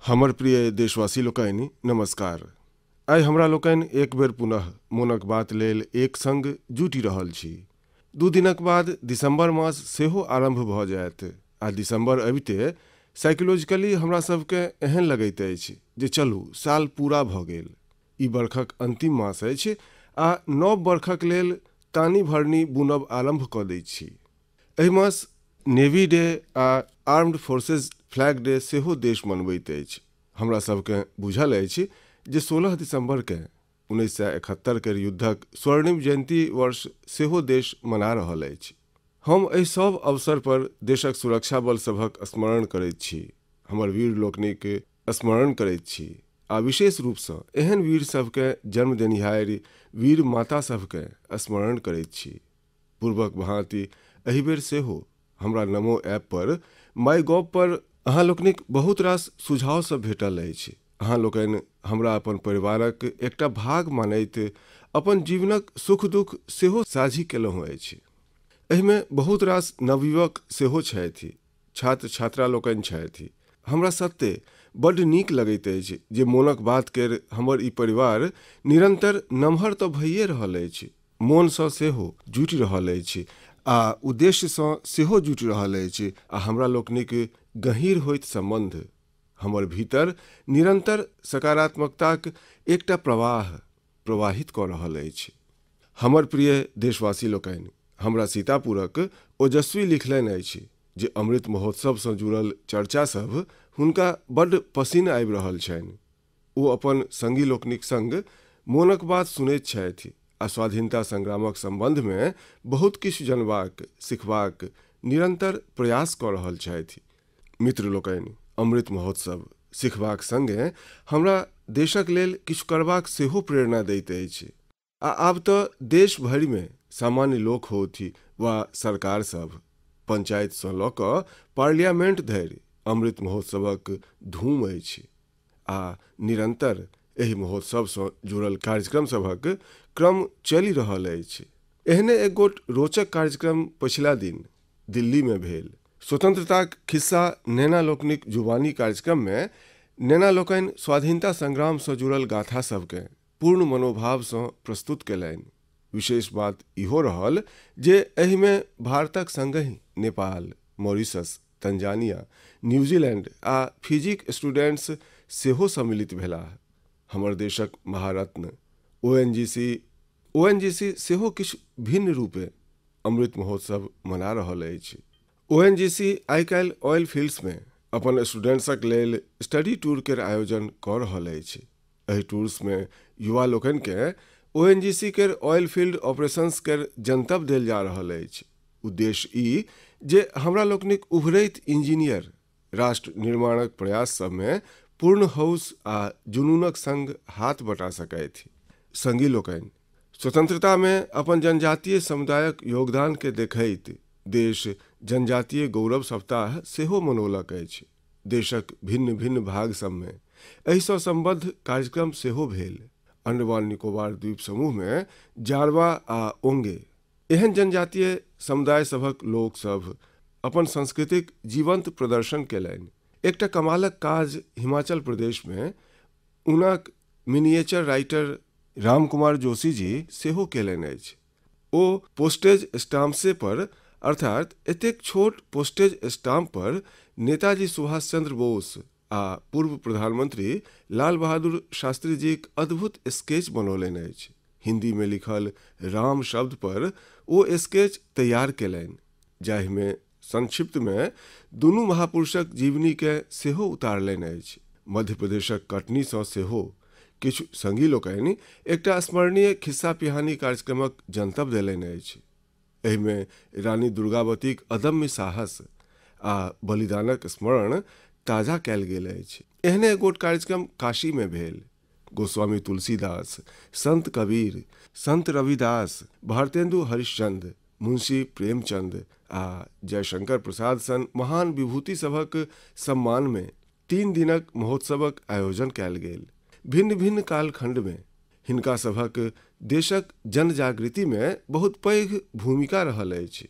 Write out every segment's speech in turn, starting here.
हमर प्रिय देशवासी लोकनि नमस्कार। आइ हमरा लोकनि एक बेर पुनः मोनक बात लेल एक संग जुटि रहल छी। 2 दिनक बाद दिसंबर मास सेहो आरंभ भऽ जायत आ दिसंबर अबिते साइकोलॉजिकली हमरा सबके एहन लगैत अछि जे चलू साल पूरा भऽ गेल। ई बरखक अंतिम मास अछि आ नव बरखक लेल तानी भरनी बुनब आरंभ कऽ दैत छी। एहि मास नेवी डे आ आर्म्ड फोर्सेज फ्लैग डे सेहो देश मनबैत अछि। हमरा सबके बुझल अछि जे 16 दिसंबरके 1971 के युद्धक स्वर्णिम जयंती वर्ष सेहो देश मना रहल अछि। हम एहि सब अवसर पर देशक सुरक्षा बल सभक स्मरण करैत छी, हमर वीर लोकनिक स्मरण करैत छी आ विशेष रूपसँ एहन वीर सबके जन्म देनिहारि वीर माता सबके स्मरण करैत छी। पूर्वक भांति एहि बेर सेहो हमरा नमो ऐप पर माई गॉव पर अहाँ लोकनिक बहुत रास सुझाव सब भेटल अछि। अहाँ लोकनि हमरा अपन परिवारक एकटा भाग मानैत अपन जीवनक सुख दुख सेहो साझी केलहुँ अछि। एहिमे बहुत रास नवयुवक सेहो छथि, छात्र छात्रा लोकनि छथि। हमरा सत्ते बड्ड नीक लगैत अछि जे मोनक बात केर हमर ई परिवार निरंतर नमहर तऽ भइए रहल अछि, मोनसँ सेहो जुटि रहल अछि आ उद्देश्यसँ सेहो जुटि रहल अछि आ हमरा लोकनिक गहींर होइत सम्बन्ध हमर भीतर निरंतर सकारात्मकताक एकटा प्रवाह प्रवाहित कऽ रहल अछि। हमर प्रिय देशवासी लोकनि, हमरा सीतापुरक ओजस्वी लिखलनि अछि जे अमृत महोत्सवसँ जुड़ल चर्चा सब हुनका बड्ड पसिन आबि रहल छनि। ओ अपन संगी लोकनिक संग मोनक बात सुनैत छथि आ स्वाधीनता संग्रामक सम्बन्धमे बहुत किछु जनबाक सिखबाक निरंतर प्रयास कऽ रहल छथि। मित्र लोकनि, अमृत महोत्सव सिखबाक संगे हमरा देशक लेल किछु करबाक सेहो प्रेरणा दैत अछि। आ आब तऽ देश भरिमे सामान्य लोक होथि वा सरकार सब, पंचायतसँ लऽ कऽ पार्लियामेंट धरि अमृत महोत्सवक धूम अछि आ निरंतर एहि महोत्सवसँ जुड़ल कार्यक्रम सभक क्रम चलि रहल अछि। एहने एक गोट रोचक कार्यक्रम पछिला दिन दिल्लीमे भेल। स्वतंत्रताक खिस्सा नेना लोकनिक जुबानी कार्यक्रममे नेना लोकनि स्वाधीनता संग्रामसँ जुड़ल गाथा सबके पूर्ण मनोभावसँ प्रस्तुत कयलनि। विशेष बात इहो रहल जे एहिमे भारतक संगहि नेपाल, मॉरिशस, तंजानिया, न्यूजीलैंड आ फिजीक स्टूडेंट्स सेहो सम्मिलित भेलाह। हमर देशक महारत्न ओएनजीसी सेहो किछु भिन्न रूपे अमृत महोत्सव मना रहल अछि। ओएनजीसी आइ-काल्हि ऑयल फील्ड्समे अपन स्टूडेंट्सक लेल स्टडी टूर केर आयोजन कऽ रहल अछि। एहि टूर्समे युवा लोकनिकेँ ओएनजीसी केर ऑयल फील्ड ऑपरेशंस केर जनतब देल जा रहल अछि। उद्देश्य ई जे हमरा लोकनिक उभरैत इंजीनियर राष्ट्र निर्माणक प्रयास सबमे पूर्ण हौस आ जुनूनक संग हाथ बटा सकथि। संगी लोकनि, स्वतंत्रतामे अपन जनजातीय समुदायक योगदान के देखैत देश जनजातीय गौरव सप्ताह सेहो मनौलक अछि। देशक भिन्न भिन्न भाग सबमे एहिसँ सम्बद्ध कार्यक्रम सेहो भेल। अंडमान निकोबार द्वीप समूहमे जारवा आ ओंगे एहन जनजातीय समुदाय सभक लोक सब अपन सांस्कृतिक जीवंत प्रदर्शन कयलनि। एकटा कमालक काज हिमाचल प्रदेशमे ऊनाक मिनिएचर राइटर रामकुमार जोशी जी सेहो कयलनि अछि। ओ पोस्टेज स्टाम्पसे पर, अर्थात एतेक छोट पोस्टेज स्टाम्प पर नेताजी सुभाष चंद्र बोस आ पूर्व प्रधानमंत्री लाल बहादुर शास्त्री जीक अद्भुत स्केच बनौलनि अछि। हिंदी में लिखल राम शब्द पर ओ स्केच तैयार कयलनि, जाहिमे संक्षिप्त में दुनू महापुरुषक जीवनी के सेहो उतारलनि अछि। मध्य प्रदेशक कटनीसँ सेहो किछु संगी लोकनि एकटा स्मरणीय खिस्सा पिहानी कार्यक्रमक जनतब देलनि अछि। एहिमे रानी दुर्गावतीक अदम्य साहस आ बलिदानक स्मरण ताजा कयल गेल अछि। एहने एगोट कार्यक्रम काशी में भेल। गोस्वामी तुलसीदास, संत कबीर, संत रविदास, भारतेंदु हरिश्चंद्र, मुंशी प्रेमचंद आ जयशंकर प्रसाद सन महान विभूति सभक सम्मान में 3 दिनक महोत्सवक आयोजन कयल गेल। भिन्न भिन्न कालखंड में हिनका सभक देशक जनजागृति में बहुत पैघ भूमिका रहल अछि।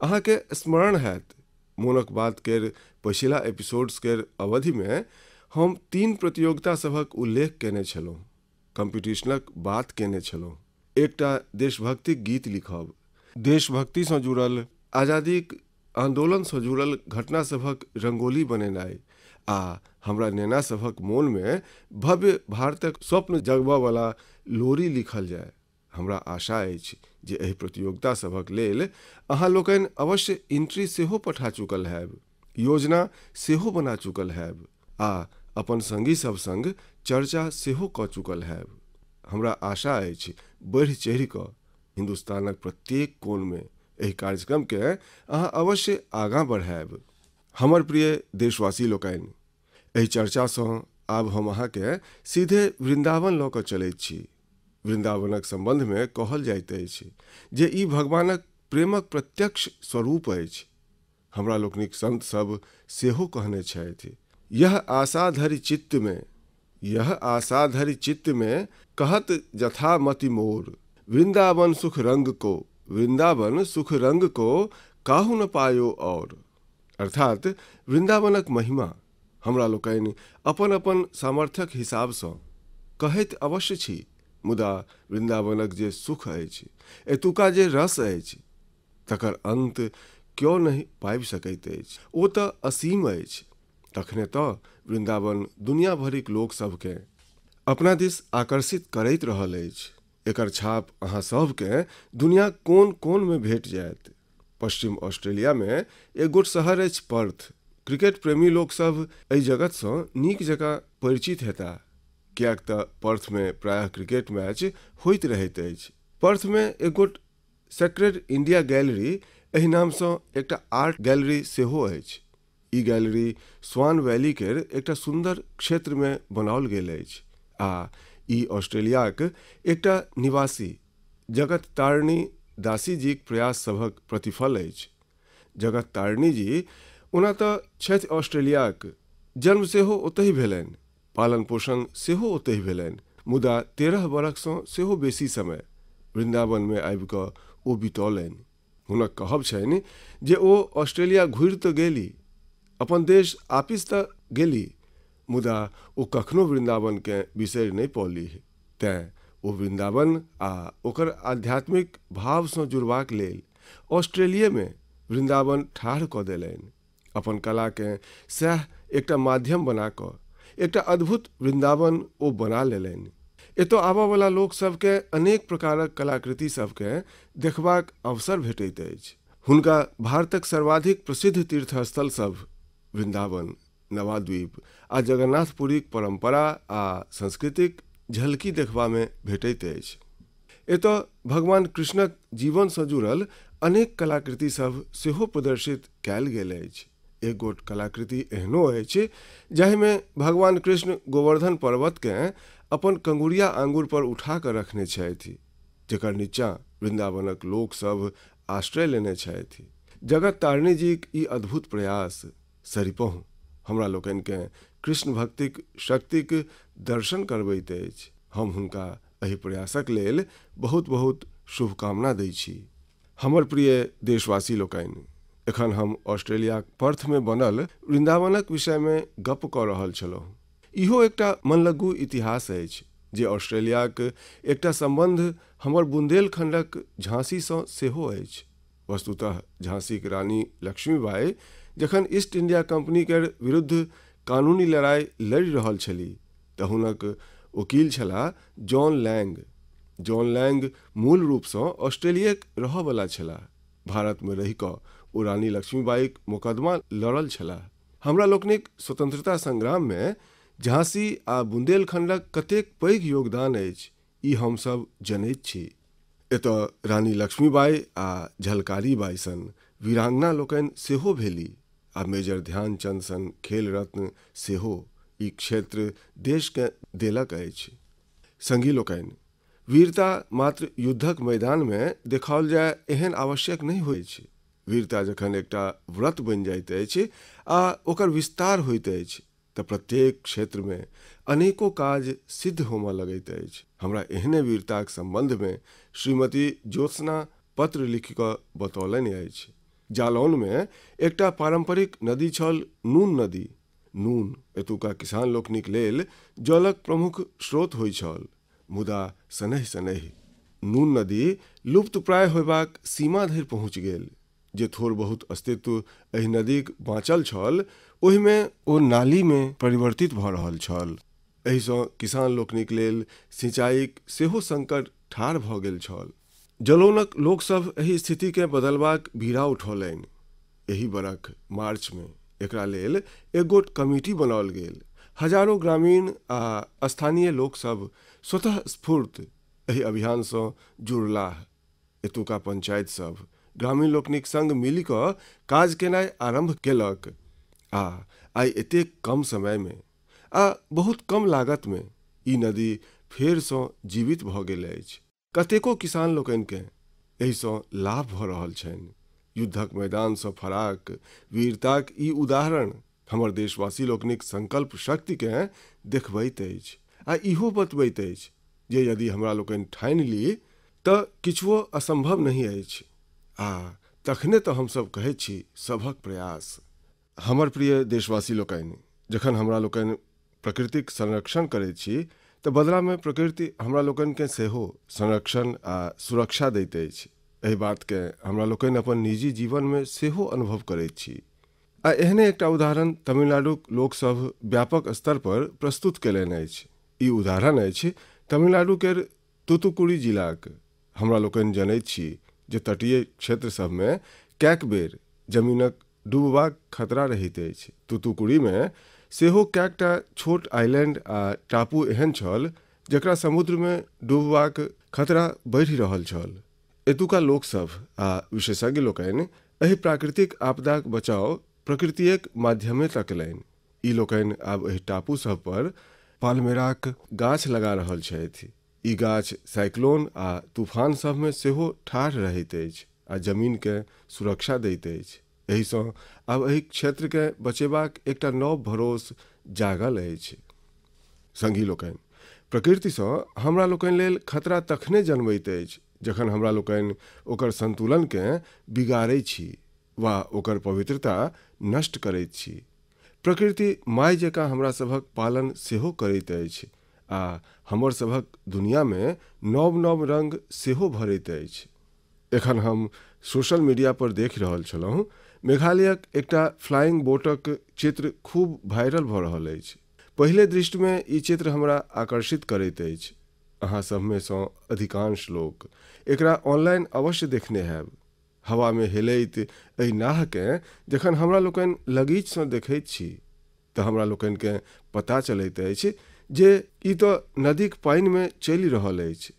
अहाँके स्मरण हैत, मोनक बात केर पछिला एपिसोड्स केर अवधि में हम 3 प्रतियोगिता सभक उल्लेख केने छलहुँ, कम्पीटिशनक बात केने छलहुँ। एकटा देशभक्तिक गीत लिखब, देशभक्तिसँ जुड़ल, आजादीक आन्दोलनसँ जुड़ल घटना सभक रंगोली बनेनाइ आ हमरा नेना सभक मोनमे भव्य भारतक स्वप्न जगबऽवला लोरी लिखल जाय। हमरा आशा अछि जे एहि प्रतियोगिता सभक लेल अहाँ लोकनि अवश्य एंट्री सेहो पठा चुकल हैब, योजना सेहो बना चुकल हैब आ अपन संगी सब संग चर्चा सेहो कऽ चुकल हैब। हमरा आशा अछि बढ़ि चढ़ि कऽ हिन्दुस्तानक प्रत्येक कोणमे एहि कार्यक्रमके अहाँ अवश्य आगाँ बढ़ायब। हमर प्रिय देशवासी लोकनि, एहि चर्चासँ आब हम अहाँके सीधे वृन्दावन लऽ कऽ चलैत छी। वृन्दावनक सम्बन्धमे कहल जाइत अछि जे ई भगवानक प्रेमक प्रत्यक्ष स्वरूप अछि। हमरा लोकनिक संत सब सेहो कहने छथि, यह आशा धरि चित्त में, यह आशा धरि चित्त में कहत जथा मति मोर, वृंदावन सुख रंग को, वृंदावन सुख रंग को काहू न पायो और। अर्थात वृंदावनक महिमा हमरा लोकनि अपन अपन सामर्थ्यक हिसाबसँ कहैत अवश्य छी, मुदा वृंदावनक जे सुख अछि, एतुका जे रस अछि, तकर अंत क्यो नहि पाबि सकैत अछि। ओ तऽ असीम अछि। तखने तऽ वृंदावन दुनिया भरिक लोक सबके अपना दिस आकर्षित करैत रहल अछि। एकर छाप अहाँ सबके दुनिया कोन कोन में भेट जायत। पश्चिम ऑस्ट्रेलिया में एक गोट शहर अछि पर्थ। क्रिकेट प्रेमी लोक सब एहि जगतसँ नीक जकाँ परिचित हेता, किएक तऽ पर्थ में प्रायः क्रिकेट मैच होइत रहैत अछि। पर्थ में एक गोट सेक्रेड इंडिया गैलरी एहि नामसँ एकटा आर्ट गैलरी सेहो अछि। ई गैलरी स्वान वैली केर एकटा सुन्दर क्षेत्रमे बनाओल गेल अछि आ ई ऑस्ट्रेलियाक एकटा निवासी जगत तारिणी दासीजीक प्रयास सभक प्रतिफल अछि। जगत तारिणी जी ओना तऽ छथि ऑस्ट्रेलियाक, जन्म सेहो ओतहि भेलनि, पालन पोषण सेहो ओतहि भेलनि, मुदा 13 बरखसँ सेहो बेसी समय वृन्दावनमे आबि कऽ ओ बितौलनि। हुनक कहब छनि जे ओ ऑस्ट्रेलिया घुरि तऽ गेली, अपन देश आपिस तऽ गेली, मुदा ओ कखनो वृन्दावनके बिसरि नहि पौलीह। तेँ ओ वृन्दावन आ ओकर आध्यात्मिक भावसँ जुड़बाक लेल ऑस्ट्रेलियामे वृन्दावन ठाढ़ कऽ देलनि। अपन कलाके सएह एकटा माध्यम बना कऽ एकटा अद्भुत वृन्दावन ओ बना लेलनि। एतऽ आबऽवला लोक सबके अनेक प्रकारक कलाकृति सबके देखबाक अवसर भेटैत अछि। हुनका भारतक सर्वाधिक प्रसिद्ध तीर्थस्थल सब वृन्दावन, नवाद्वीप आ जगन्नाथपुरीक परंपरा आ संस्कृतिक झलकी देखबामे भेटैत अछि। एतऽ भगवान कृष्णक जीवनसँ जुड़ल अनेक कलाकृति सब सेहो प्रदर्शित कयल गेल अछि। एक गोट कलाकृति एहनो अछि जाहिमे भगवान कृष्ण गोवर्धन पर्वतके अपन कंगुरिया आंगुर पर उठा कऽ रखने छथि, जकर नीचा वृन्दावनक लोक सब आश्रय लेने छथि। जगत तारिणी जीक ई अद्भुत प्रयास सरिपहुँ हमरा लोकनिके कृष्ण भक्तिक शक्तिक दर्शन करबैत अछि। हम हुनका एहि प्रयासक लेल बहुत बहुत शुभकामना दै छी। हमर प्रिय देशवासी लोकनि, एखन हम ऑस्ट्रेलियाक पर्थमे बनल वृन्दावनक विषयमे गप्प कऽ रहल छलहुँ। इहो एकटा मनलग्गू इतिहास अछि जे ऑस्ट्रेलियाक एकटा सम्बन्ध हमर बुंदेलखंडक झांसीसँ सेहो अछि। वस्तुतः झांसीक रानी लक्ष्मीबाई जखन ईस्ट इंडिया कंपनी के विरुद्ध कानूनी लड़ाई लड़ि रहल छली तऽ हुनक वकील छलाह जॉन लैंग। जॉन लैंग मूल रूपसँ ऑस्ट्रेलियाक रहऽवला छलाह। भारतमे रहि कऽ ओ रानी लक्ष्मीबाईक मोकदमा लड़ल छलाह। हमरा लोकनिक स्वतंत्रता संग्राममे झांसी आ बुंदेलखंडक कतेक पैघ योगदान अछि ई हमसब जनैत छी। एतऽ रानी लक्ष्मीबाई आ झलकारी बाई सन वीरांगना लोकनि सेहो भेली आ मेजर ध्यानचंद सन खेल रत्न सेहो ई क्षेत्र देशके देलक अछि। संगी लोकनि, वीरता मात्र युद्धक मैदानमे देखाओल जाय एहन आवश्यक नहि होइत। वीरता जखन एकटा व्रत बनि जाइत अछि आ ओकर विस्तार होइत अछि तऽ प्रत्येक क्षेत्रमे अनेको काज सिद्ध होमऽ लगैत अछि। हमरा एहने वीरताक सम्बन्धमे श्रीमती ज्योत्सना पत्र लिखि कऽ बतौलनि अछि। जालौनमे एकटा पारंपरिक नदी छल नून नदी। नून एतुका किसान लोकनिक लेल जलक प्रमुख स्रोत होइत छल, मुदा शनैः शनैः नून नदी लुप्तप्राय होयबाक सीमा धरि पहुँचि गेल। जे थोड़ बहुत अस्तित्व एहि नदीक बाँचल छल ओहिमे ओ नालीमे परिवर्तित भऽ रहल छल। एहिसँ किसान लोकनिक लेल सिंचाईक सेहो संकट ठाढ़ भऽ गेल छल। जलौनक लोकसभ एहि स्थितिकेँ बदलबाक बीड़ा उठौलनि। एहि बरख मार्चमे एकरा लेल एक गोट कमिटी बनाओल गेल। हजारो ग्रामीण आ स्थानीय लोकसभ स्वतः स्फूर्त एहि अभियानसँ जुड़लाह। एतुका पंचायत सभ ग्रामीण लोकनिक संग मिलि कऽ काज केनाइ आरम्भ केलक आ आइ एतेक कम समयमे आ बहुत कम लागतमे ई नदी फेरसँ जीवित भऽ गेल अछि। कतेको किसान लोकनिकेँ एहिसँ लाभ भऽ रहल छनि। युद्धक मैदानसँ फराक वीरताक ई उदाहरण हमर देशवासी लोकनिक संकल्प शक्तिकेँ देखबैत अछि आ इहो बतबैत अछि जे यदि हमरा लोकनि ठानि ली तऽ किछुओ असंभव नहि अछि। आ तखने तऽ हमसभ कहैत छी सभक प्रयास। हमर प्रिय देशवासी लोकनि, जखन हमरा लोकनि प्रकृतिक संरक्षण करैत छी तऽ बदलामे प्रकृति हमरा लोकनिकेँ सेहो संरक्षण आ सुरक्षा दैत अछि। एहि बातकेँ हमरा लोकनि अपन निजी जीवनमे सेहो अनुभव करैत छी। आ एहने एकटा उदाहरण तमिलनाडुक लोकसभ व्यापक स्तर पर प्रस्तुत कयलनि अछि। ई उदाहरण अछि तमिलनाडु केर तूतुकुड़ी जिलाक। हमरा लोकनि जनैत छी जे तटीय क्षेत्र सभमे कैक बेर जमीनक डूबबाक खतरा रहैत अछि। तूतुकुड़ीमे सेहो कैकटा छोट आइलैंड आ टापू एहन छल जकरा समुद्रमे डूबबाक खतरा बढ़ि रहल छल। एतुका लोकसभ आ विशेषज्ञ लोकनि एहि प्राकृतिक आपदाक बचाव प्रकृतिक माध्यमे तकलनि। ई लोकनि आब एहि टापू सभ पर पालमेराक गाछ लगा रहल छथि। ई गाछ साइक्लोन आ तूफान सभमे सेहो ठाढ़ रहैत अछि आ जमीनकेँ सुरक्षा दैत अछि। एहिसँ आब एहि क्षेत्रकेँ बचेबाक एकटा नव भरोस जागल अछि। संगी लोकनि, प्रकृतिसँ हमरा लोकनि लेल खतरा तखने जन्मैत अछि जखन हमरा लोकनि ओकर संतुलनकेँ बिगाड़ै छी वा ओकर पवित्रता नष्ट करैत छी। प्रकृति माय जकाँ हमरा सभक पालन सेहो करैत अछि आ हमर सभक दुनियामे नव नव रंग सेहो भरैत अछि। एखन हम सोशल मीडिया पर देखि रहल छलहुँ, मेघालयक एकटा फ्लाइंग बोटक चित्र खूब वायरल भऽ रहल अछि। पहिले दृष्टिमे ई चित्र हमरा आकर्षित करैत अछि। अहाँ सभमे सँ अधिकांश लोक एकरा ऑनलाइन अवश्य देखने हैब। हवामे हेलैत एहि नाहकेँ जखन हमरा लोकनि लगीचसँ देखैत छी तऽ हमरा लोकनिकेँ पता चलैत अछि जे ई तऽ नदीक पानिमे चलि रहल अछि।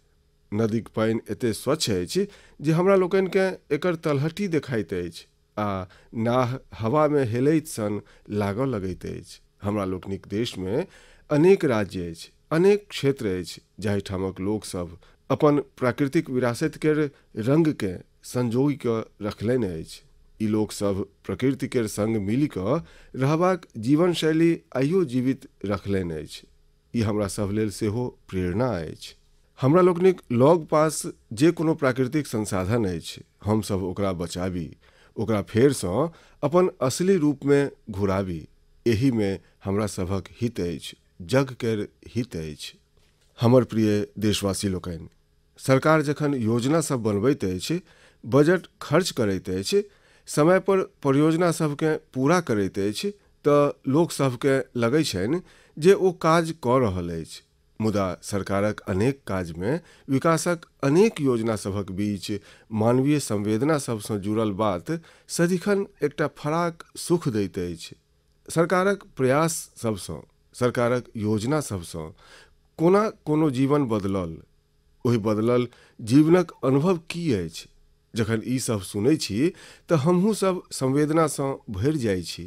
नदीक पानि एते स्वच्छ अछि जे हमरा लोकनिकेँ एकर तलहटी देखाइत अछि आ नाह हवामे हेलैत सन लागऽ लगैत अछि। हमरा लोकनिक देशमे अनेक राज्य अछि, अनेक क्षेत्र अछि जाहिठामक लोकसभ अपन प्राकृतिक विरासत केर रंगकेँ संजोगि कऽ रखलनि अछि। ई लोकसभ प्रकृति केर संग मिलि कऽ रहबाक जीवनशैली आइयो जीवित रखलनि अछि। ई हमरा सभ लेल सेहो प्रेरणा अछि। हमरा लोकनिक लग पास जे कोनो प्राकृतिक संसाधन अछि हमसभ ओकरा बचाबी, ओकरा फेरसँ अपन असली रूपमे घुराबी। एहिमे हमरा सभक हित अछि, जग केर हित अछि। हमर प्रिय देशवासी लोकनि, सरकार जखन योजना सब बनबैत अछि, बजट खर्च करैत अछि, समय पर परियोजना सभकेँ पूरा करैत अछि तऽ लोकसभकेँ लगै छनि जे ओ काज कऽ रहल अछि। मुदा सरकारक अनेक काजमे विकासक अनेक योजना सभक बीच मानवीय संवेदना सभसँ जुड़ल बात सदिखन एकटा फराक सुख दैत अछि। सरकारक प्रयास सभसँ, सरकारक योजना सभसँ कोना कोनो जीवन बदलल, ओहि बदलल जीवनक अनुभव की अछि, जखन ई सब सुनै छी तऽ हमहूँ सब संवेदनासँ भरि जाइ छी।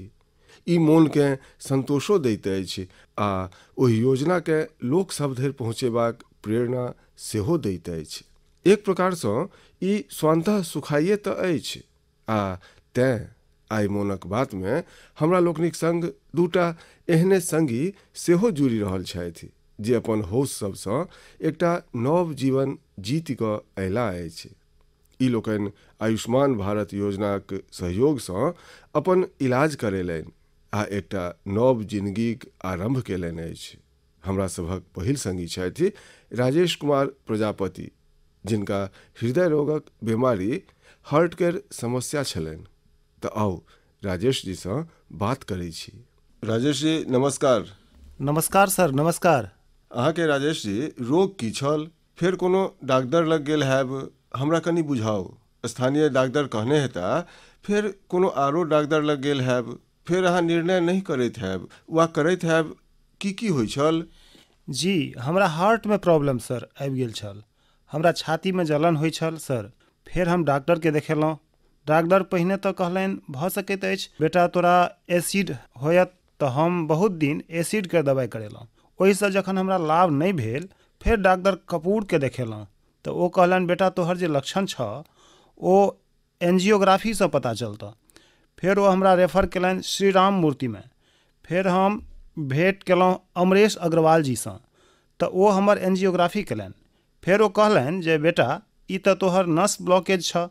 ई मोनकेँ संतोषो दैत अछि आ ओहि योजनाकेँ लोकसभ धरि पहुँचेबाक प्रेरणा सेहो दैत अछि। एक प्रकारसँ ई स्वान्तः सुखाइए तऽ अछि। आ तेँ आइ मोनक बातमे हमरा लोकनिक संग दूटा एहने संगी सेहो जुड़ि रहल छथि जे अपन होश सबसँ एकटा नव जीवन जीति कऽ अयला अछि। ई लोकनि आयुष्मान भारत योजनाक सहयोगसँ अपन इलाज करेलनि आ एकटा नव जिनगीक आरम्भ कयलनि अछि। हमरा सभक पहिल संगी छथि राजेश कुमार प्रजापति, जिनका हृदय रोगक बीमारी हार्ट केर समस्या छलनि। तऽ आउ राजेश जीसँ बात करै छी। राजेश जी नमस्कार। नमस्कार सर। नमस्कार। अहाँके राजेश जी रोग की छल, फेर कोनो डाक्टर लग गेल हैब, हमरा कनि बुझाउ। स्थानीय डाक्टर कहने हेता, फेर कोनो आरो डाक्टर लग गेल हैब, फेर अहाँ निर्णय नहि करैत हैब वा करैत हैब, की की होइ छल? जी, हमरा हार्टमे प्रॉब्लम सर आबि गेल छल। हमरा छातीमे जलन होइ छल सर। फेर हम डॉक्टरके देखेलहुँ। डॉक्टर पहिने तऽ कहलनि भऽ सकैत अछि बेटा तोरा एसिड होयत, तऽ हम बहुत दिन एसिडके दबाइ करेलहुँ। ओहिसँ जखन हमरा लाभ नहि भेल, फेर डॉक्टर कपूरके देखेलहुँ तऽ ओ कहलनि बेटा तोहर जे लक्षण छह ओ एंजियोग्राफीसँ पता चलतऽ। फेर ओ हमरा रेफर केलनि श्री राम मूर्तिमे। फेर हम भेंट केलहुँ अमरेश अग्रवाल जीसँ, तऽ ओ हमर एंजियोग्राफी केलनि। फेर ओ कहलनि जे बेटा ई तऽ तोहर नस ब्लॉकेज छह।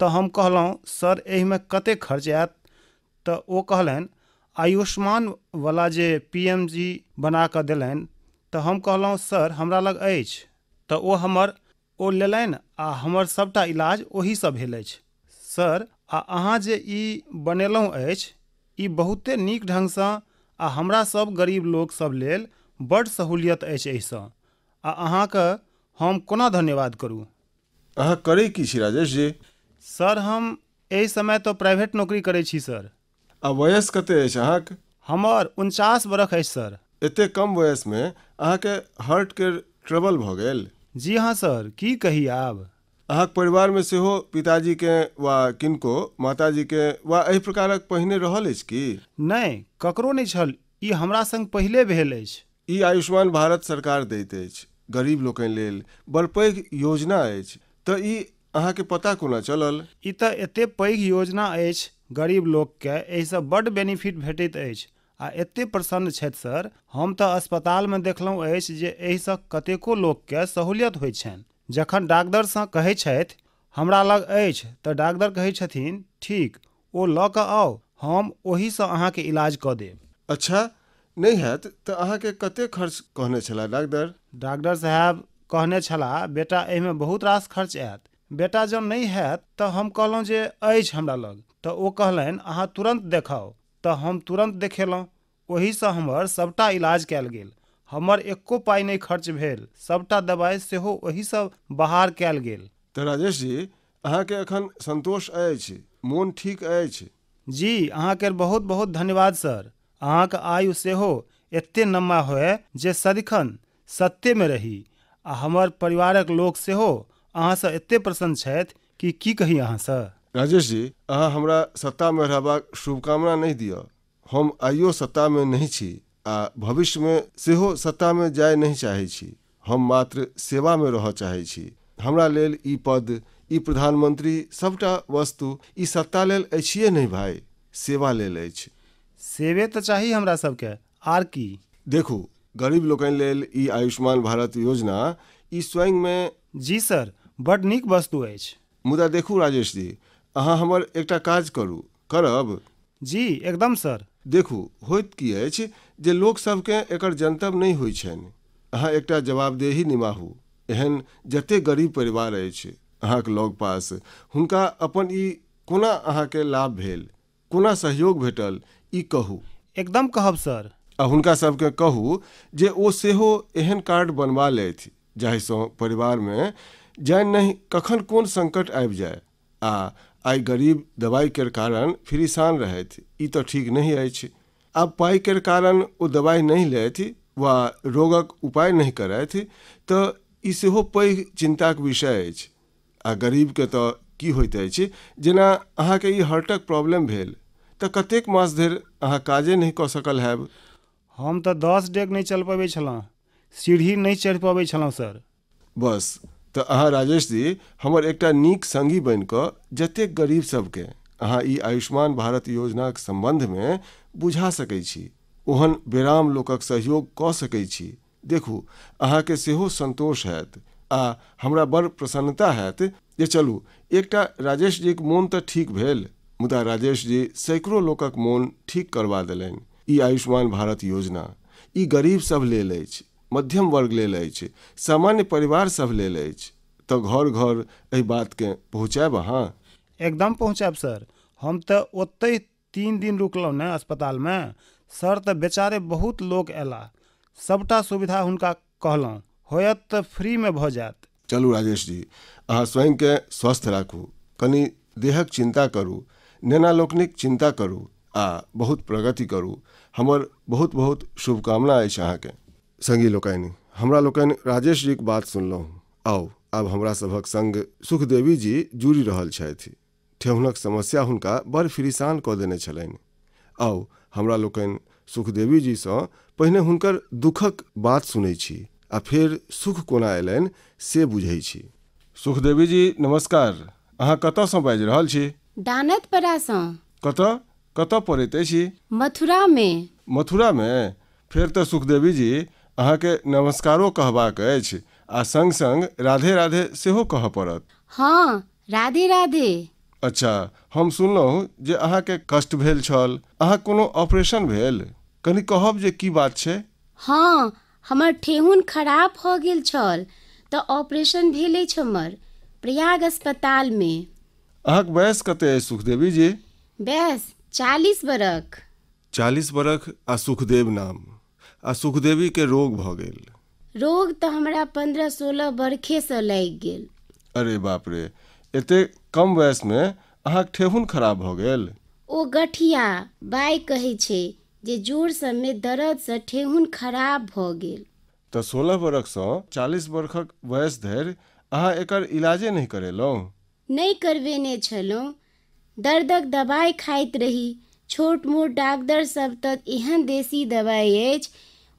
तऽ हम कहलहुँ सर एहिमे कतेक खर्च आयत? तऽ ओ कहलनि आयुष्मान वाला जे PMG बना कऽ देलनि। तऽ हम कहलहुँ सर हमरा लग अछि। तऽ ओ हमर ओ लेलनि आ हमर सभटा इलाज ओहीसँ भेल अछि सर। आ अहाँ जे ई बनेलहुँ अछि ई बहुते नीक ढङ्गसँ आ हमरा सब गरीब लोक सब लेल बड्ड सहूलियत अछि एहिसँ। आ अहाँके हम कोना धन्यवाद करू? अहाँ करै की छी राजेश जी? सर हम एहि समय तऽ प्राइवेट नौकरी करै छी सर। आ वयस कते अछि अहाँके? हमर 49 बरख अछि सर। एते कम वयसमे अहाँके हार्ट के ट्रबल भऽ गेल? जी हाँ सर, की कही आब। अहाँके परिवारमे सेहो पिताजीके वा किनको माताजीके वा एहि प्रकारक पहिने रहल अछि की? नहि, ककरो नहि छल। ई हमरा संग पहिले भेल अछि। ई आयुष्मान भारत सरकार दैत अछि गरीब लोकनि लेल, बड़ पैघ योजना अछि। तऽ ई अहाँके पता कोना चलल? ई तऽ एते पैघ योजना अछि गरीब लोकके, एहिसँ बड्ड बेनिफिट भेटैत अछि आ एते प्रसन्न छथि सर। हम तऽ अस्पतालमे देखलहुँ अछि जे एहिसँ कतेको लोकके सहूलियत होइत छनि। जखन डाक्टरसँ कहै छथि हमरा लग अछि तऽ डाक्टर कहै छथिन ठीक ओ लऽ कऽ आउ, हम ओहीसँ अहाँके इलाज कऽ देब। अच्छा, नहि हैत तऽ अहाँके कते खर्च कहने छलाह डाक्टर? डॉक्टर साहेब कहने छलाह बेटा एहिमे बहुत रास खर्च आयत, बेटा जँ नहि हैत। तऽ हम कहलहुँ जे अछि हमरा लग। तऽ ओ कहलनि अहाँ तुरन्त देखाउ। तऽ हम तुरन्त देखेलहुँ। ओहीसँ हमर सभटा इलाज कयल गेल। हमर एक्को पाइ नहि खर्च भेल। सभटा दबाइ सेहो ओहीसँ बहार कयल गेल। तऽ राजेश जी अहाँके एखन संतोष अछि, मोन ठीक अछि? जी, अहाँके बहुत बहुत धन्यवाद सर। अहाँके आयु सेहो एते लम्बा होय जे सदिखन सत्तेमे रही आ हमर परिवारक लोक सेहो अहाँसँ एते प्रसन्न छथि कि की कही अहाँसँ। राजेश जी अहाँ हमरा सत्तामे रहबाक शुभकामना नहि दिअ। हम आइयो सत्तामे नहि छी आ भविष्यमे सेहो सत्तामे जाय नहि चाहै छी। हम मात्र सेवामे रहऽ चाहै छी। हमरा लेल ई पद, ई प्रधानमंत्री, सभटा वस्तु ई सत्ता लेल अछिए नहि भाइ, सेवा लेल अछि। सेवे तऽ चाही हमरा सबके, आर की। देखू, गरीब लोकनि लेल ई आयुष्मान भारत योजना ई स्वयंमे। जी सर, बड्ड नीक वस्तु अछि। मुदा देखू राजेश जी, अहाँ हमर एकटा काज करू, करब? जी एकदम सर। देखू, होइत की अछि जे लोकसभकेँ एकर जनतब नहि होइ छनि। अहाँ एकटा जवाबदेही निमाहू। एहन जतेक गरीब परिवार अछि अहाँके लग पास, हुनका अपन ई कोना अहाँके लाभ भेल, कोना सहयोग भेटल, ई कहू। एकदम कहब सर। आ हुनका सबके कहू जे ओ सेहो एहन कार्ड बनवा लेथि जाहिसँ परिवारमे जानि नहि कखन कोन संकट आबि जाय। आ आइ गरीब दवाइ केर कारण फिरिशान रहथि, ई तऽ ठीक नहि अछि। आब पाइ केर कारण ओ दवाइ नहि लेथि वा रोगक उपाय नहि करथि तऽ ई सेहो पैघ चिन्ताक विषय अछि। आ गरीबके तऽ की होइत अछि, जेना अहाँके ई हार्टक प्रॉब्लम भेल तऽ कतेक मास धरि अहाँ काजे नहि कऽ सकल हैब? हम तऽ 10 डेग नहि चलि पबै छलहुँ, सीढ़ी नहि चढ़ि पबै छलहुँ सर। बस, तऽ अहाँ राजेश जी हमर एकटा नीक संगी बनि कऽ जतेक गरीब सबके अहाँ ई आयुष्मान भारत योजनाक सम्बन्धमे बुझा सकै छी, ओहन बेराम लोकक सहयोग कऽ सकै छी। देखू, अहाँके सेहो संतोष हैत आ हमरा बड़ प्रसन्नता हैत जे चलू एकटा राजेश जीक मोन तऽ ठीक भेल, मुदा राजेश जी सैकड़ों लोकक मोन ठीक करवा देलनि। ई आयुष्मान भारत योजना ई गरीब सभ लेल अछि, मध्यम वर्ग लेल अछि, सामान्य परिवार सभ लेल अछि। तऽ घर घर एहि बातकेँ पहुँचायब अहाँ? एकदम पहुँचायब सर। हम तऽ ओतहि 3 दिन रुकलहुँ ने अस्पतालमे सर, तऽ बेचारे बहुत लोक अयलाह। सभटा सुविधा हुनका कहलहुँ, होयत तऽ फ्रीमे भऽ जायत। चलू राजेश जी, अहाँ स्वयंकेँ स्वस्थ राखू, कनि देहक चिन्ता करू, नेना लोकनिक चिन्ता करू आ बहुत प्रगति करू। हमर बहुत बहुत शुभकामना अछि अहाँके। संगी लोकनि, हमरा लोकनि राजेश जीक बात सुनलहुँ। आउ आब हमरा सभक संग सुखदेवी जी जुड़ि रहल छथि। ठेहुनक समस्या हुनका बड़ फिरिसान कऽ देने छलनि। आउ हमरा लोकनि सुखदेवी जीसँ पहिने हुनकर दुखक बात सुनै छी आ फेर सुख कोना अयलनि से बुझै छी। सुखदेवी जी नमस्कार। अहाँ कतऽसँ बाजि रहल छी? दानतपरासँ। कतऽ कतऽ पड़ैत अछि? मथुरामे। मथुरामे? फेर तऽ सुखदेवी जी अहाँके नमस्कारो कहबाक अछि आ संग संग राधे राधे सेहो कहऽ पड़त। हँ, राधे राधे। अच्छा, हम सुनलहुँ जे अहाँके कष्ट भेल छल, अहाँ कोनो ऑपरेशन भेल, कनि कहब जे की बात छै? हँ, हमर ठेहुन खराब भऽ गेल छल तऽ ऑपरेशन भेल अछि हमर प्रयाग अस्पतालमे। अहाँक वयस कते अछि सुखदेवी जी? बस 40 बरख। 40 बरख आ सुखदेव नाम, आ सुखदेवी के रोग भऽ गेल। रोग तऽ हमरा 15-16 बरखेसँ लागि गेल। अरे बाप रे, एते कम वयसमे अहाँक ठेहुन खराब भऽ गेल? ओ गठिया बाइ कहै छै जे जोर सबमे दर्दसँ ठेहुन खराब भऽ गेल। तऽ 16 बरखसँ 40 बरखक वयस धरि अहाँ एकर इलाजे नहि करेलहुँ? नहि करबेने छलहुँ। दर्दक दबाइ खाइत रही। छोट मोट डाक्टर सब तऽ एहन देसी दबाइ अछि,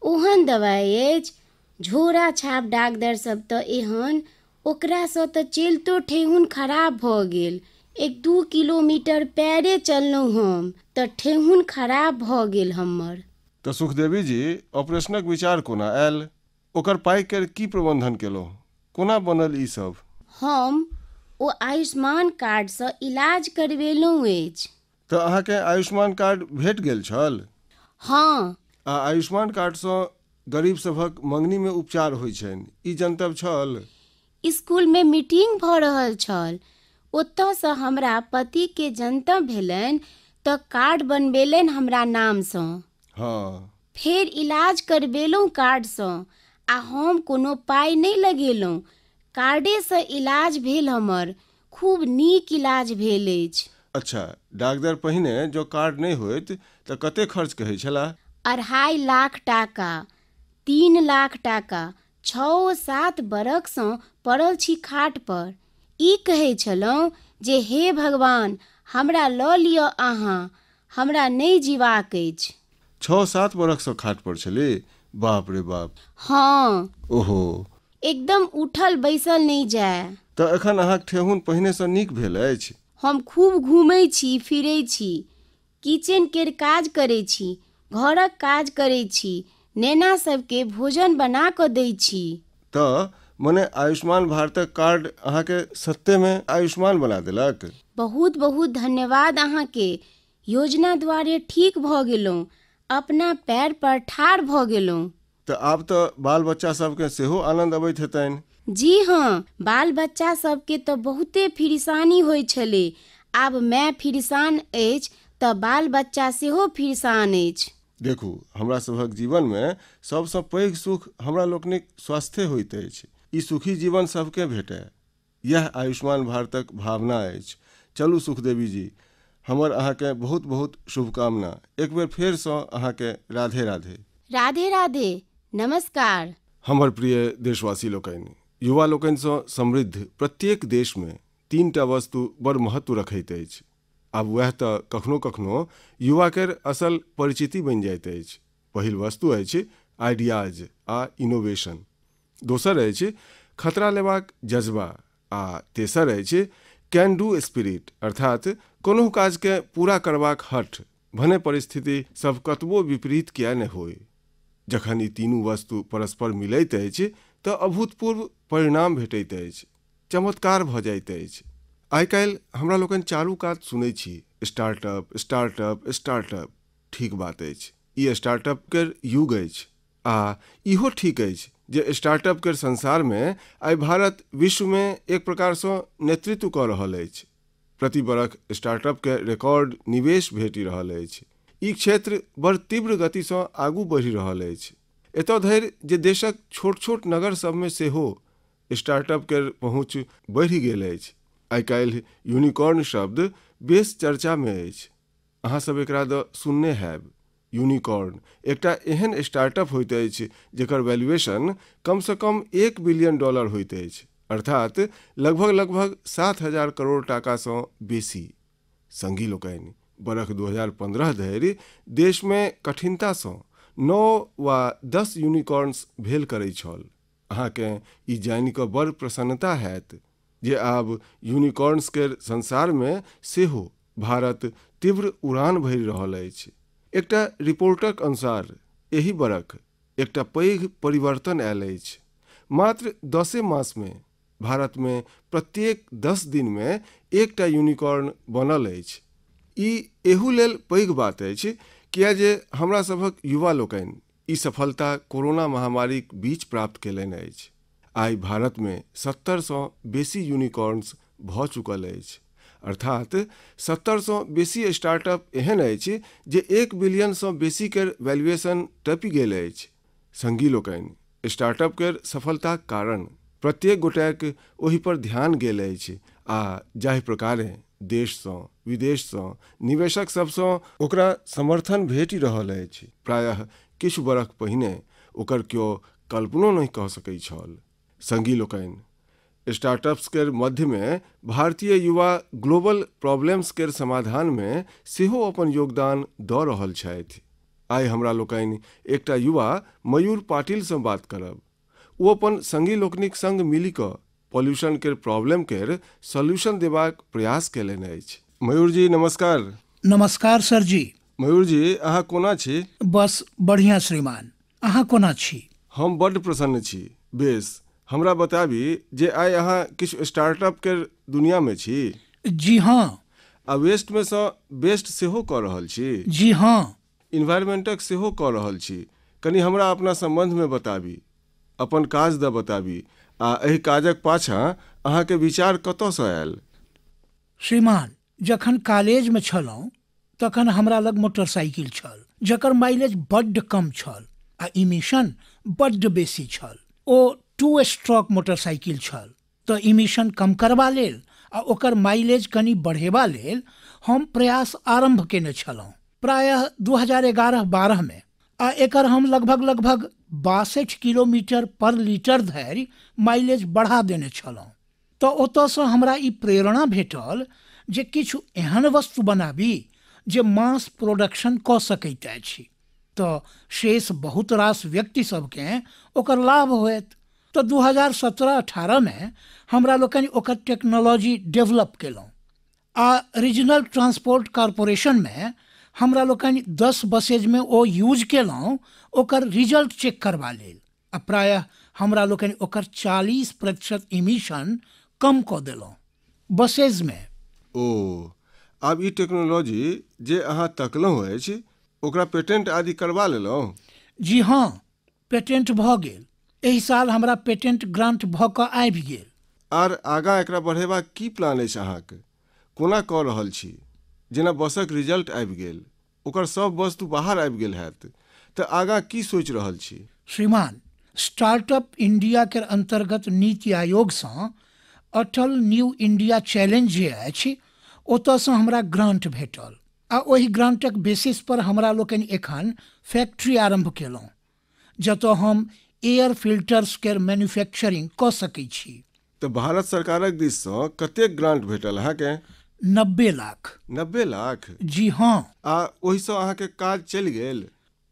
ओहन दबाइ अछि, झोरा छाप डाक्टर सब तऽ एहन, ओकरासँ तऽ चलितो ठेहुन खराब भऽ गेल। 1-2 किलोमीटर पैरे चललहुँ हम तऽ ठेहुन खराब भऽ गेल हमर। तऽ सुखदेवी जी ऑपरेशनक विचार कोना आयल? ओकर पाइके की प्रबंधन केलहुँ? कोना बनल ई सब? हम ओ आयुष्मान कार्डसँ इलाज करबेलहुँ अछि। तऽ अहाँके आयुष्मान कार्ड भेट गेल छल? हँ। आ आयुष्मान कार्डसँ गरीब सभक मङ्गनीमे उपचार होइ छनि, ई जनतब छल? स्कूलमे मीटिंग भऽ रहल छल, ओतऽसँ हमरा पतिके जनतब भेलनि तऽ कार्ड बनबेलनि हमरा नामसँ। हँ। फेर इलाज करबेलहुँ कार्डसँ आ हम कोनो पाइ नहि लगेलहुँ, कार्डेसँ इलाज भेल हमर। खूब नीक इलाज भेल अछि। अच्छा, डाक्टर पहिने जँ कार्ड नहि होइत तऽ कते खर्च कहै छलाह? 2.5 लाख टाका, 3 लाख टाका। 6-7 बरखसँ पड़ल छी खाट पर। ई कहै छलहुँ जे हे भगवान, हमरा लऽ लिअ अहाँ, हमरा नहि जीबाक अछि। 6-7 बरखसँ खाट पर छली? बाप रे बाप। हँ। ओहो, एकदम उठल बैसल नहि जाय। तऽ एखन अहाँक ठेहुन पहिनेसँ नीक भेल अछि? हम खूब घूमै छी फिरै छी, किचन केर काज करै छी, घरक काज करै छी, नेना सबके भोजन बना कऽ दै छी। तऽ मने आयुष्मान भारतक कार्ड अहाँके सत्तेमे आयुष्मान बना देलक? बहुत बहुत धन्यवाद अहाँके। योजना द्वारे ठीक भऽ गेलहुँ, अपना पैर पर ठाढ़ भऽ गेलहुँ। तऽ आब तऽ बाल बच्चा सबके सेहो आनन्द अबैत हेतनि? जी हँ, बाल बच्चा सबके तऽ बहुते फिरिसानी होइ छलै। आब माय फिरिसान अछि तऽ बाल बच्चा सेहो फिरिसान अछि। देखू, हमरा सभक जीवनमे सबसँ पैघ सुख हमरा लोकनिक स्वास्थ्ये होइत अछि। ई सुखी जीवन सबके भेटय, यैह आयुष्मान भारतक भावना अछि। चलू सुखदेवी जी, हमर अहाँके बहुत बहुत शुभकामना। एक बेर फेरसँ अहाँके राधे राधे। राधे राधे, नमस्कार। हमर प्रिय देशवासी लोकनि, युवा लोकनिसँ समृद्ध प्रत्येक देशमे 3 वस्तु बड़ महत्व रखैत अछि। आब वएह तऽ कखनो कखनो युवाकेर असल परिचिति बनि जाइत अछि। पहिल वस्तु अछि आइडियाज आ इनोवेशन, दोसर अछि खतरा लेबाक जज्बा आ तेसर अछि can do spirit, अर्थात कोनो काजके पूरा करबाक हठ, भने परिस्थिति सब कतबो विपरीत किया नहि होय। जखन ई तीनू वस्तु परस्पर मिलैत अछि तऽ अभूतपूर्व परिणाम भेटैत अछि, चमत्कार भऽ जाइत अछि। आइ काल्हि हमरा लोकनि चारू कात सुनै छी स्टार्टअप, स्टार्टअप, स्टार्टअप। ठीक बात अछि, ई स्टार्टअप केर युग अछि आ इहो ठीक अछि जे स्टार्टअप केर संसारमे आइ भारत विश्वमे एक प्रकारसँ नेतृत्व कऽ रहल अछि। प्रति बरख स्टार्टअपके रिकॉर्ड निवेश भेटि रहल अछि। ई क्षेत्र बड़ तीव्र गतिसँ आगू बढ़ि रहल अछि, एतय धरि जे देशक छोट छोट नगर सभमे सेहो स्टार्टअप केर पहुँच बढ़ि गेल अछि। आइ काल्हि यूनिकॉर्न शब्द बेस चर्चामे अछि। अहाँ सब एकरा दऽ सुनने हैब। यूनिकॉर्न एकटा एहन स्टार्टअप होइत अछि जकर वैल्यूएशन कमसँ कम $1 बिलियन होइत अछि, अर्थात लगभग लगभग 7,000 करोड़ टाकासँ बेसी। संगी लोकनि, बरख 2015 धरि देशमे कठिनतासँ 9 वा 10 यूनिकॉर्न्स भेल करैत छल। अहाँकेँ ई जानि कऽ बड़ प्रसन्नता हैत जे आब यूनिकॉर्न्स केर संसारमे सेहो भारत तीव्र उड़ान भरि रहल अछि। एकटा रिपोर्टक अनुसार एहि बरख एकटा पैघ परिवर्तन आयल अछि। मात्र 10 मासमे भारतमे प्रत्येक 10 दिनमे एकटा यूनिकॉर्न बनल अछि। ई एहू लेल पैघ बात अछि किया जे हमरा सभक युवा लोकनि ई सफलता कोरोना महामारीक बीच प्राप्त कयलनि अछि। आइ भारतमे 70सँ बेसी यूनिकॉर्न्स भऽ चुकल अछि, अर्थात 70सँ बेसी स्टार्टअप एहन अछि जे 1 बिलियनसँ बेसी केर वैल्यूएशन टपि गेल अछि। संगी लोकनि, स्टार्टअप केर सफलताक कारण प्रत्येक गोटेक ओहि पर ध्यान गेल अछि आ जाहि प्रकारे देशसँ विदेशसँ निवेशक सभसँ ओकरा समर्थन भेटि रहल अछि, प्रायः किछु बरख पहिने ओकर केओ कल्पनो नहि कऽ सकैत छल। संगी लोकनि, स्टार्टअप्स केर मध्यमे भारतीय युवा ग्लोबल प्रॉब्लम्स केर समाधानमे सेहो अपन योगदान दऽ रहल छथि। आइ हमरा लोकनि एकटा युवा मयूर पाटिलसँ बात करब। ओ अपन संगी लोकनिक संग मिलि कऽ पॉल्यूशन केर प्रॉब्लम केर सॉल्यूशन देबाक प्रयास कयलनि अछि। मयूर जी नमस्कार। नमस्कार सर जी। मयूर जी, अहाँ कोना छी? बस बढ़िया श्रीमान, अहाँ कोना छी? हम बड्ड प्रसन्न छी। बेस, हमरा बताबी जे आइ अहाँ किछु स्टार्टअप केर दुनियामे छी। जी हाँ। आ वेस्टमे सँ बेस्ट सेहो कऽ रहल छी। जी हाँ। इन्वायरमेंटक सेहो कऽ रहल छी। कनि हमरा अपना सम्बन्धमे बताबी, अपन काज दऽ बताबी आ एहि काजक पाछाँ अहाँके विचार कतयसँ आयल? श्रीमान, जखन कॉलेजमे छलहुँ तखन हमरा लग मोटरसाइकिल छल जकर माइलेज बड्ड कम छल आ इमिशन बड्ड बेसी छल। ओ 2 स्ट्रोक मोटरसाइकिल छल, तऽ इमिशन कम करबा लेल आ ओकर माइलेज कनि बढ़ेबा लेल हम प्रयास आरम्भ केने छलहुँ प्रायः 2011-12 मे, आ एकर हम लगभग लगभग 62 किलोमीटर पर लीटर धरि माइलेज बढ़ा देने छलहुँ। तऽ ओतयसँ हमरा ई प्रेरणा भेटल जे किछु एहन वस्तु बनाबी जे मास प्रोडक्शन कऽ सकैत अछि, तऽ शेष बहुत रास व्यक्ति सबकेँ ओकर लाभ होयत। तऽ 2017-18 मे हमरा लोकनि ओकर टेक्नोलॉजी डेवलप केलहुँ आ रीजनल ट्रांसपोर्ट कॉरपोरेशनमे हमरा लोकनि 10 बसेजमे ओ यूज केलहुँ ओकर रिजल्ट चेक करबा लेल, आ प्रायः हमरा लोकनि ओकर 40% इमिशन कम कऽ देलहुँ बसेजमे। ओ, आब ई टेक्नोलॉजी जे अहाँ तकलहुँ अछि ओकरा पेटेंट आदि करबा लेलहुँ? जी हाँ, पेटेंट भऽ गेल। एहि साल हमरा पेटेंट ग्रांट भऽ कऽ आबि गेल। आर आगाँ एकरा बढ़ेबाक की प्लान अछि अहाँके? कोना कऽ रहल छी? जेना बसक रिजल्ट आबि गेल, ओकर सब वस्तु बाहर आबि गेल हैत, तऽ आगाँ की सोचि रहल छी? श्रीमान, स्टार्टअप इंडिया के अन्तर्गत नीति आयोगसँ अटल न्यू इंडिया चैलेंज जे अछि ओतयसँ हमरा ग्रांट भेटल आ ओहि ग्रांटक बेसिस पर हमरा लोकनि एखन फैक्ट्री आरम्भ केलहुँ जतय हम एयर फिल्टर्स केर मैन्युफैक्चरिंग कऽ सकै छी। तऽ भारत सरकारक दिससँ कतेक ग्रांट भेटल अहाँके? 90 लाख। 90 लाख? जी हाँ। आ ओहिसँ अहाँके काज चलि गेल?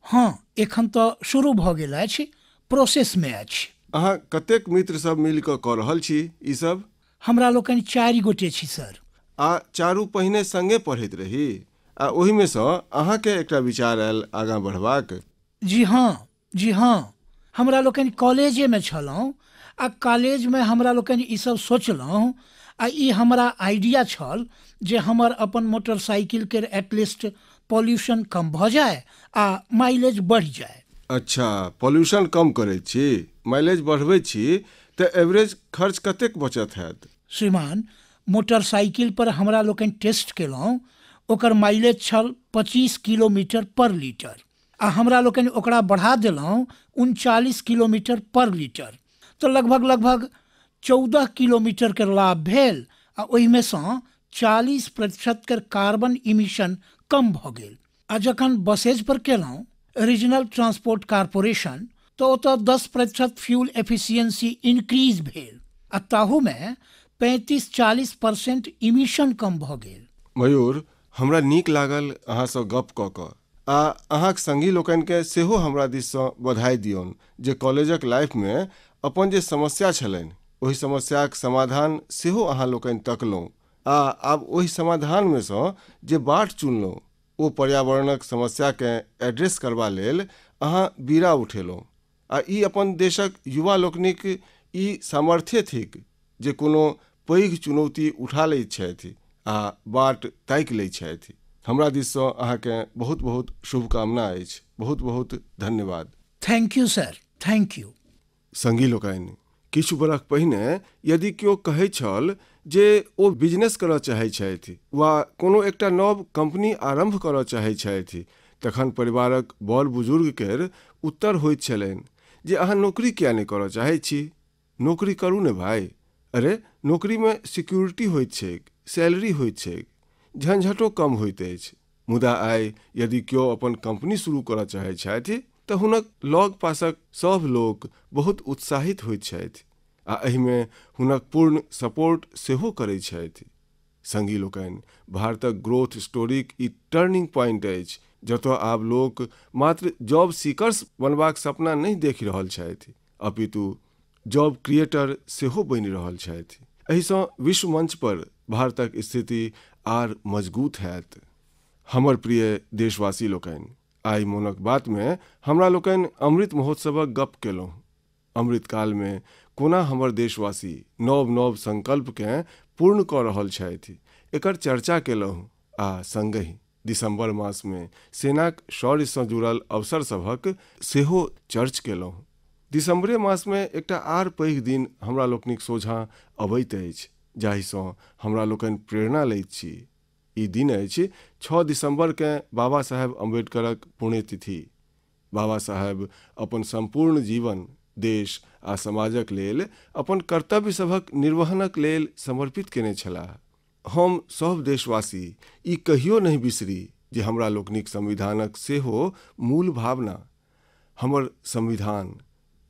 हाँ, एखन तऽ शुरू भऽ गेल अछि, प्रोसेसमे अछि। अहाँ कतेक मित्र सब मिल कऽ कऽ रहल छी ई सब? हमरा लोकनि 4 गोटे छी सर। आ चारू पहिने संगे पढ़ैत रही आ ओहिमे सँ अहाँके एकटा विचार आयल आगाँ बढ़बाक? जी हाँ, जी हाँ। हमरा लोकनि कॉलेजेमे छलहुँ आ कॉलेजमे हमरा लोकनि ई सब सोचलहुँ आ ई हमरा आइडिया छल जे हमर अपन मोटरसाइकिल केर एटलीस्ट पॉल्यूशन कम भऽ जाय आ माइलेज बढ़ि जाय। अच्छा, पॉल्यूशन कम करैत छी, माइलेज बढ़बैत छी, तऽ एवरेज खर्च कतेक बचत हैत? श्रीमान, मोटरसाइकिल पर हमरा लोकनि टेस्ट केलहुँ, ओकर माइलेज छल 25 किलोमीटर पर लीटर आ हमरा लोकनि ओकरा बढ़ा देलहुँ 39 किलोमीटर पर लीटर, तऽ लगभग लगभग 14 किलोमीटर के लाभ भेल आ ओहिमे सँ 40% के कार्बन इमिशन कम भऽ गेल। आ जखन बसेज पर केलहुँ रीजनल ट्रांसपोर्ट कॉरपोरेशन, तऽ ओतऽ 10% फ्यूल एफिशिएंसी इंक्रीज भेल आ ताहूमे 35-40% इमिशन कम भऽ गेल। मयूर, हमरा नीक लागल अहाँसँ गप कऽ कऽ आ अहाँक संगी लोकनिकेँ सेहो हमरा दिससँ बधाई दियौन जे कॉलेजक लाइफमे अपन जे समस्या छलनि ओहि समस्याक समाधान सेहो अहाँ लोकनि तकलहुँ आ आब ओहि समाधानमे सँ जे बाट चुनलहुँ ओ पर्यावरणक समस्याकेँ एड्रेस करबा लेल अहाँ बीड़ा उठेलहुँ आ ई अपन देशक युवा लोकनिक ई सामर्थ्य थिक जे कोनो पैघ चुनौती उठा लैत छथि आ बाट ताकि लैत छथि। हमरा दिससँ अहाँकेँ बहुत बहुत शुभकामना अछि। बहुत बहुत धन्यवाद। Thank you sir, thank you. संगी लोकनि, किछु बरख पहिने यदि केओ कहैत छल जे ओ बिजनेस करऽ चाहैत छथि वा कोनो एकटा नव कंपनी आरम्भ करऽ चाहैत छथि, तखन परिवारक बड़ बुजुर्ग केर उत्तर होइत छलनि जे अहाँ नौकरी किया नहि करऽ चाहैत छी, नौकरी करू ने भाइ। अरे, नौकरीमे सिक्योरिटी होइत छैक, सैलरी होइत छैक, झंझटो कम होइत अछि। मुदा आइ यदि केओ अपन कंपनी शुरू करऽ चाहैत छथि तऽ हुनक लग पासक सभ लोक बहुत उत्साहित होइत छथि आ एहिमे हुनक पूर्ण सपोर्ट सेहो करैत छथि। संगी लोकनि, भारतक ग्रोथ स्टोरीक ई टर्निंग पॉइंट अछि जतय आब लोक मात्र जॉब सीकर्स बनबाक सपना नहि देखि रहल छथि, अपितु जॉब क्रिएटर सेहो बनि रहल छथि। एहिसँ विश्व मंच पर भारतक स्थिति आर मजबूत हैत। हमर प्रिय देशवासी लोकनि, आइ मोनक बातमे हमरा लोकनि अमृत महोत्सवक गप केलहुँ। अमृत कालमे कोना हमर देशवासी नव नव संकल्पकेँ पूर्ण कऽ रहल छथि एकर चर्चा केलहुँ आ संगहि दिसंबर मासमे सेनाक शौर्यसँ जुड़ल अवसर सभक सेहो चर्च केलहुँ। दिसंबरे मासमे एकटा आर पैघ दिन हमरा लोकनिक सोझाँ अबैत अछि जाहिसँ हमरा लोकनि प्रेरणा लैत छी। ई दिन अछि 6 दिसंबरकेँ बाबा साहेब अम्बेडकरक पुण्यतिथि। बाबा साहेब अपन सम्पूर्ण जीवन देश आ समाजक लेल अपन कर्तव्य सभक निर्वहनक लेल समर्पित केने छलाह। हम सभ देशवासी ई कहियो नहि बिसरी जे हमरा लोकनिक संविधानक सेहो मूल भावना हमर संविधान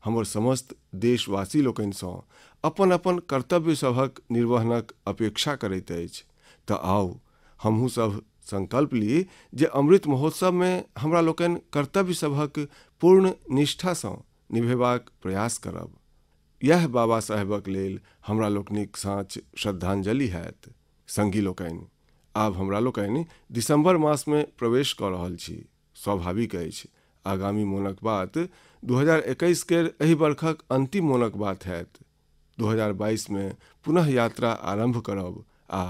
हमर समस्त देशवासी लोकनिसँ अपन अपन कर्तव्य सभक निर्वहनक अपेक्षा करैत अछि। तऽ आउ हमहूँ सभ संकल्प ली जे अमृत महोत्सवमे हमरा लोकनि कर्तव्य सभक पूर्ण निष्ठासँ निभेबाक प्रयास करब। यह बाबा साहेबक लेल हमरा लोकनिक साँच श्रद्धांजलि हैत। संगी लोकनि, आब हमरा लोकनि दिसंबर मासमे प्रवेश कऽ रहल छी। स्वाभाविक अछि आगामी मोनक बात 2021 केर एहि बरखक अंतिम मोनक बात हैत। 2022 मे पुनः यात्रा आरम्भ करब आ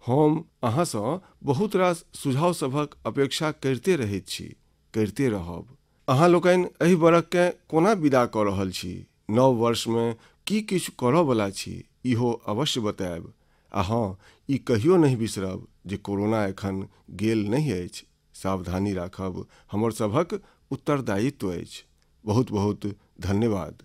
हम अहाँसँ बहुत रास सुझाव सभक अपेक्षा करिते रहैत छी, करिते रहब। अहाँ लोकनि एहि बरखकेँ कोना विदा कऽ रहल छी, नव वर्षमे की किछु करऽवला छी, इहो अवश्य बतायब। आ हँ, ई कहियो नहि बिसरब जे कोरोना एखन गेल नहि अछि। सावधानी राखब हमर सभक उत्तरदायित्व अछि। बहुत बहुत धन्यवाद।